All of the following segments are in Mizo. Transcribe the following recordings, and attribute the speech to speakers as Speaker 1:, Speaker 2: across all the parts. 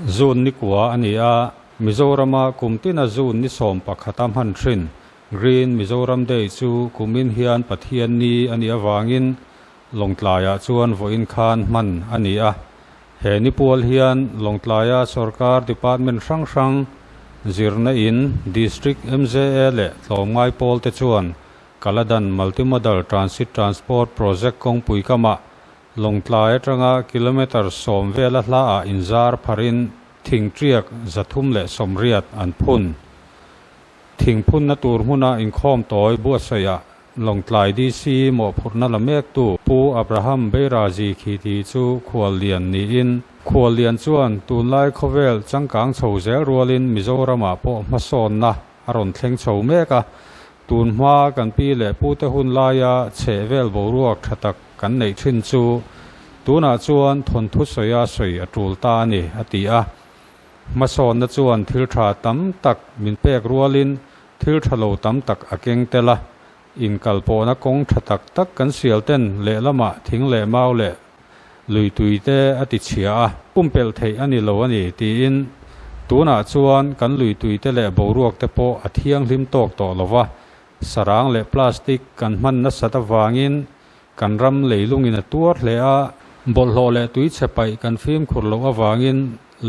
Speaker 1: June ni kua a ni a, Mizorama kum tina June ni 11 a hman thin Green Mizoram Day chu kumin hian Pathian ni a nih avangin Lawngtlaiah chuan vawiin khan hman a ni a. He ni pual hian Lawngtlaia sorkar department hrang hrang zirna in District MJA leh tlawmngai pawl te chuan Kaladan Multimodal Transit Transport Project kawngpui kamah Lawngtlai atanga kilometre 10 vela hlaah inzar pharin thing tiak 380 an phun. Thing phunna tur hmuna inkhawm tawi buatsaihah Lawngtlai DC mawhphurhna la mektu Pu Abraham Beirazi Khiti chu khuallian niin, khuallian chuan tunlai khawvel changkang chho zel rualin Mizoramah pawh hmasawnna a rawn thleng chho mek a, tun hma kan pi leh pute hun laia chhehvel boruak tha tak kan neih thin chu tunah chuan thawnthu sawia sawi a tul ta a ni, a ti a. Hmasawnna chuan thil tha tam tak min pek rualin thil tha lo tam tak a keng tel a, inkalpawhna kawng tha tak tak kan sial ten lehlamah thing leh mau leh lui tui te a ti chhia a, pumpelh theih a ni lo a ni tiin tunah chuan kan lui tui te leh boruak te pawh a thianghlim tawk tawh lo va, sarang leh plastic kan hman nasat avangin kan ram leilungin a tuar hle a, bawlhhlawh leh tui chhe paih kan fimkhur loh avangin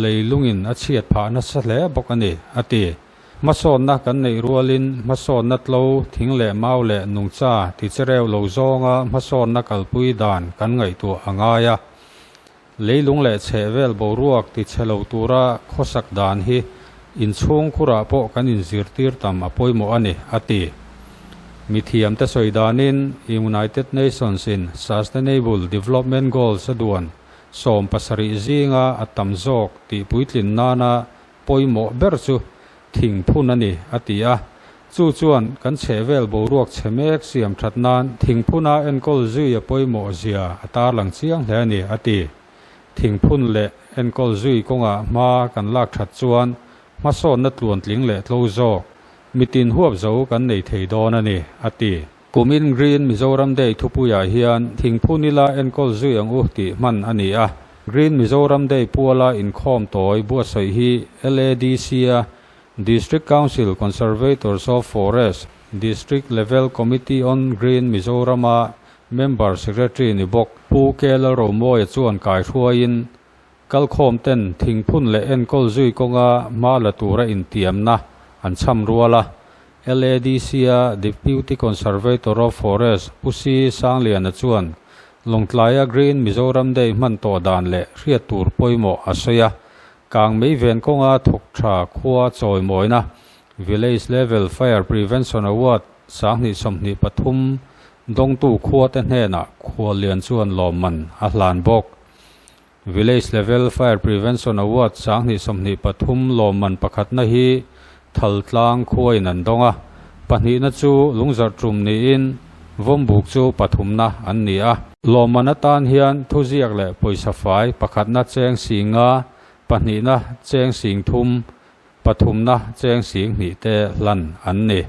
Speaker 1: leilungin a chhiat phah nasa hle bawk a ni, a ti. Hmasawnna kan neih rualin hmasawnna tlo, thing leh mau leh nungcha ti chereu lo zawnga hmasawnna kalpui dan kan ngaihtuah a ngai a. Leilung leh chhehvel boruak ti chhe lo tura khawsak dan hi inchhung khurah pawh kan inzirtir tam a pawimawh a ni, a ti. Mithiamte sawi danin United Nations in Sustainable Development Goals a duan 17 zinga a tam zawk tih puitlin nana pawimawh ber chu thing phun a ni, a ti a. Chu chuan kan chhehvel boruak chhe mek siam that nan thing phuna enkawl zui a pawimawh zia a tarlang chiang hle a ni, a ti. Thing phun leh enkawl zui kawngah hma kan lak that chuan hmasawnna tluantling leh tlo zawk mitin huap zo kan nei thei dawn a ni, a ti. Kumin Green Mizoram Day thupuiah hian thingphun ila enkawl zui ang u tih hman a ni a. Green Mizoram Day puala inkhawm tawi buatsaih hi LADC-a District Council Conservators of Forest District Level Committee on Green Mizoram-a Member Secretary ni bawk Pu K Lalromawia chuan kaihruaiin kalkhawm ten thingphun leh enkawl zui kawnga hma la tura intiamna an chham rual a. LADC-a Deputy Conservator of Forest Pu Si Sangliana chuan Lawngtlaia Green Mizoram Day hman tawh dan leh hriat tur pawimawh a sawi a, kang mei ven kawnga thawk tha khua chawimawina Village Level Fire Prevention Award 2023 dawngtu khuate hnenah khuallian chuan lawmman a hlan bawk. Village Level Fire Prevention Award 2023 lawmman pakhatna hi Thaltlang khuain an dawng a, pahnihna chu Lungzarh tum niin Vawmbuk chu pathumna an ni a. Lawmman atan hian thuziak leh pawisa fai pakhatna cheng 50, pahnihna cheng 30, pathumna cheng 20 te hlan an ni.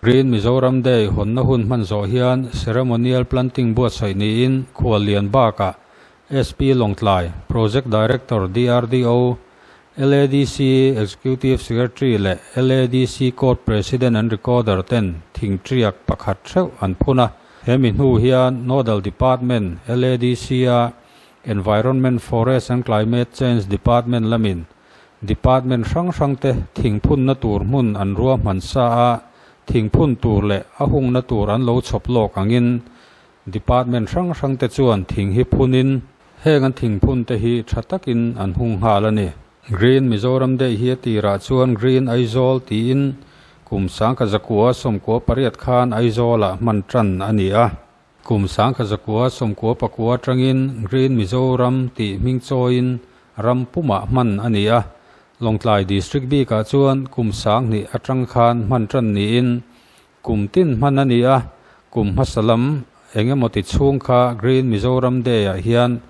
Speaker 1: Green Mizoram Day hawnna hun hman zawh hian ceremonial planting buatsaih niin khuallian bakah SP Lawngtlai, Project Director DRDO, LADC Executive Secretary leh LADC Court President and Recorder ten thing tiak pakhat theuh an phun a. Hemi hnu hian Nodal Department LADC-a Environment, Forest and Climate Change Department lamin Department hrang hrangte thingphunna tur hmun an ruahman sa a, thingphun tur leh a hungna tur an lo chhawp lawk angin Department hrang hrangte chuan thing hi phunin heng an thingphun te hi tha takin an hung nghal a ni. Green Mizoram Day hi a tirah chuan Green Aizawl tiin kum 1998 khan Aizawlah hman tan a ni a. Kum 1999 atangin Green Mizoram tih hming chawiin ram pumah hman a ni a. Lawngtlai District bikah chuan kum 2000 atang khan hman tan niin kum tin hman a ni a. Kum hmasa lam engemaw ti chhung kha Green Mizoram Day-ah hian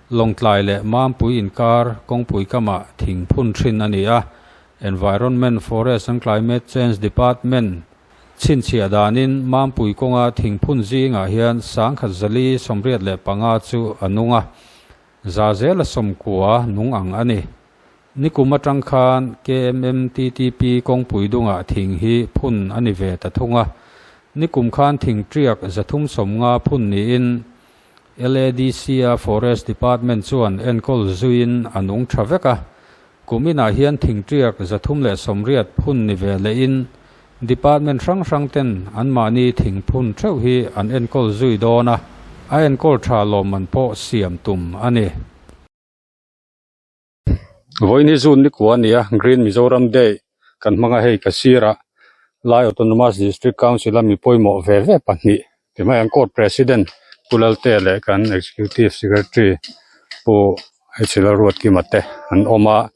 Speaker 1: Lawngtlai leh Mampui inkar kawngpui kamah thing phun thin a ni a. Environment, Forest and Climate Change Department chhinchhiah danin Mampui kawnga thingphun zingah hian 1485 chu a nung a, za zela 90 nung ang a ni. Nikum atang khan KMMTTP kawngpui dungah thing hi phun a ni ve ta thung a. Nikum khan thing tiak 350 phun niin LADC-a Forest Department chuan enkawl zuiin a nung tha vek a. Kuminah hian thing tiak 380 phun ni ve lehin Department hrang hrang ten anmahni thing phun theuh hi an enkawl zui dawn a, a enkawl tha lawmman pawh siam tum a ni. Vawiin hi June ni kua a ni a, Green Mizoram Day kan hmang a, hei ka sirah Lai Autonomous District Council a mi pawimawh ve ve pahnih ti mai ang Court President Pu Lalte leh kan Executive Secretary Pu H Lalruatkima te an awm a,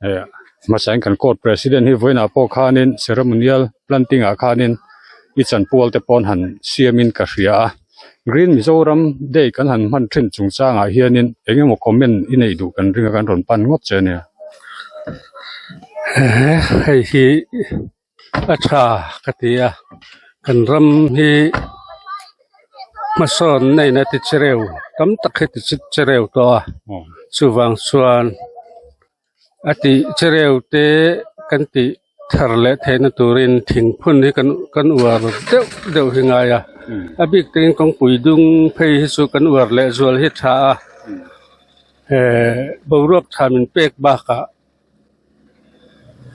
Speaker 1: eh hmasain kan Court President hi vawiinah pawh khanin ceremonial planting ah khanin i chanpual te pawn han siamin ka hria a, Green Mizoram Day kan han hman thin chungchangah hianin eng emaw comment i neih duh kan ring a kan rawn pan ngawt che a nia.
Speaker 2: Hei hi a tha ka ti a kan ram hi hmasawn na in a ti chereu tam tak hi ti chereu tawh a chuvang chuan a tih chereu te kan tih thar leh theihna turin thing phun hi kan kan uar deuh deuh hi ngai a a bik takin kawngpui dung phei hi chu kan uar leh zual hi tha a eh boruak tha min pek bakah.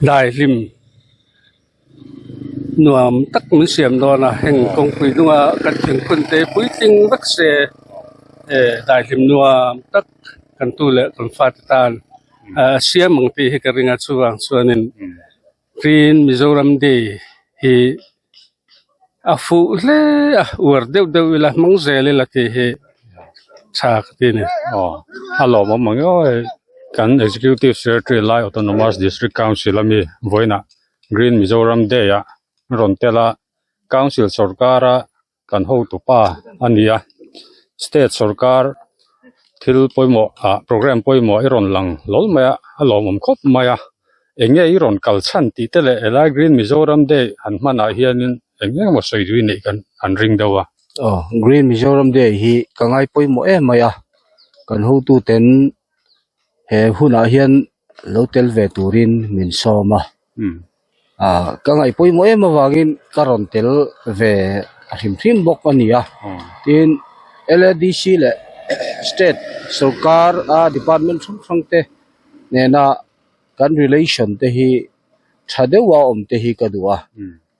Speaker 2: Daihlim nuam tak min siam dawn a heng kawngpui hnunga kan thingphun te puitling vek se eh daihlim nuam tak kan tu leh kan fate tan a siam ang tih hi ka ring a chuvang chuanin Green Mizoram Day hi a fuh hle a uar deuh deuh ila hmang zel ila tih hi tha ka ti a ni.
Speaker 1: Aw a lawmawm ang emaw hei kan executive secretary lai autonomous district council ami vawiinah green mizoram day ah rawn tel a council sorkar a kan hotupa a ni a state sorkar thil pawimawh ah program pawimawh i rawn lang hlawl mai a a lawmawm khawp mai a. Eng nge i rawn kal chhan tih te leh helai Green Mizoram Day han hmanah hianin eng eng emaw sawi duh i neih kan han ring deuh a.
Speaker 3: Aw, Green Mizoram Day hi ka ngai pawimawh em mai a, kan hotuten he hunah hian lo tel ve turin min sawm a. Ah, ka ngaih pawimawh em avangin ka rawn tel ve a hrim hrim bawk a ni a. Tin, LADC leh State sorkar a department hrang hrang te nena kan relation te hi tha deuh a awm te hi ka duh a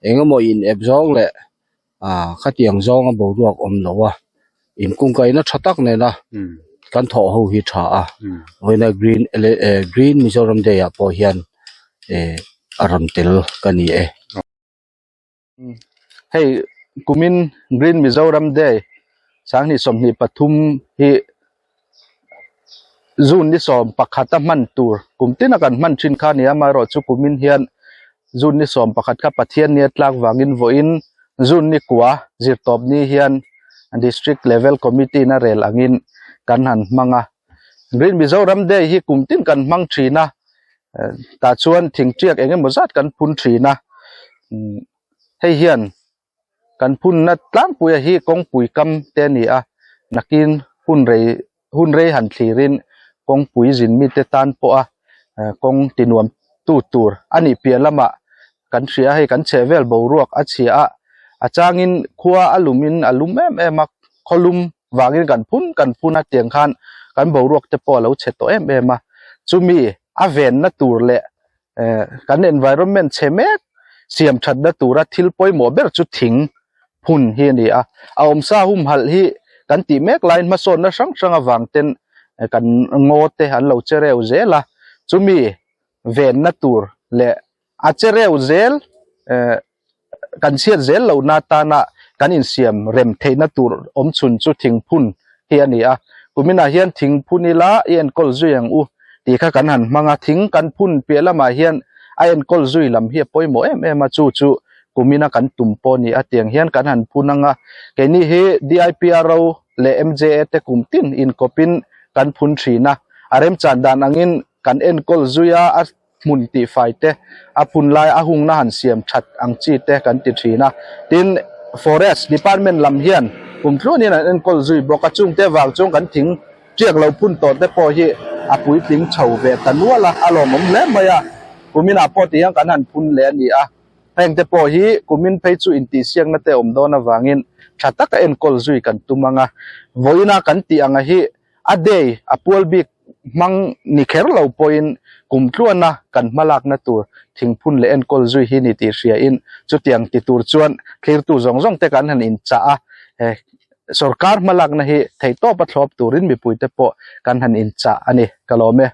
Speaker 3: eng emaw in ep zawng leh ah khatiang zawnga boruak awm lo a inkungkaihna tha tak nena kan thawh ho hi tha a vawiina green eh green Mizoram day ah pawh hian eh a rawn tel ka ni e.
Speaker 4: Hei kumin Green Mizoram Day 2023 hi June ni 11 a hman tur kum tin a kan hman thin kha a ni a amaherawhchu kumin hian June ni 11 kha Pathian ni a tlak vangin vawiin June ni kua zirtawp ni hian District Level Committee in a rel angin kan han hmang a. Green Mizoram Day hi kum tin kan hmang thin a, tah chuan thingtiak eng emaw zat kan phun thin a, hei hian kan phunna tlangpuia hi kawngpui kam te a ni a, nakin hun rei hun rei han thlirin kawngpui zin mite tan pawha kawng tinuam tu tur a nih piah lamah kan hria a, hei kan chhehvel boruak a chhia a, a changin khua a lumin a lum em em a, khawlum vangin kan phun kan phun a tiang khan kan boruak te pawh a lo chhe tawh em em a chumi a venna tur leh eh kan environment chhe mek siam thatna tura thil pawimawh ber chu thing phun hi a ni a a awmsa humhalh hi kan tih mek laiin hmasawnna hrang hrang avang ten kan ngaw te an lo che reu zel a chumi venna tur leh a che reu zel eh kan chhiat zel lohna atana kan insiam rem theihna tur awm chhun chu thingphun hi a ni a, kuminah hian thingphun ila i enkawl zui ang u tih kha kan han hmang a, thing kan phun piah lamah hian a enkawl zui lam hi a pawimawh em em a, chu chu kumina kan tum pawh a ni a, tiang hian kan han phun ang a, keini hi DIPRO leh MJA te kum tin inkawpin kan phun thin a, a remchan dan angin kan enkawl zui a, a hmun tihfai te, a phun lai a hungna han siam that ang chi te kan ti thin a. Tin, Forest Department lam hian kum tluanin an enkawl zui bawk a, chungte vang chuan kan thing tiak lo phun tawh te pawh hi a puitling chho ve ta nual a, a lawmawm hle mai a. Kuminah pawh ti hian kan han phun leh a ni a, hengte pawh hi kumin phei chu intihsiakna te awm dawn avangin tha taka enkawl zui kan tum ang a. Vawiina kan tih anga hi a day a pual bik hmang ni kher lo pawhin kum tluana kan hmalakna tur thingphun leh enkawl zui hi ni tih hriain chutiang ti tur chuan thlirtu zawng zawng te kan han inchah a, sorkar hmalakna hi theihtawpa thlawp turin mipuite pawh kan han inchah a ni. Ka lawm e.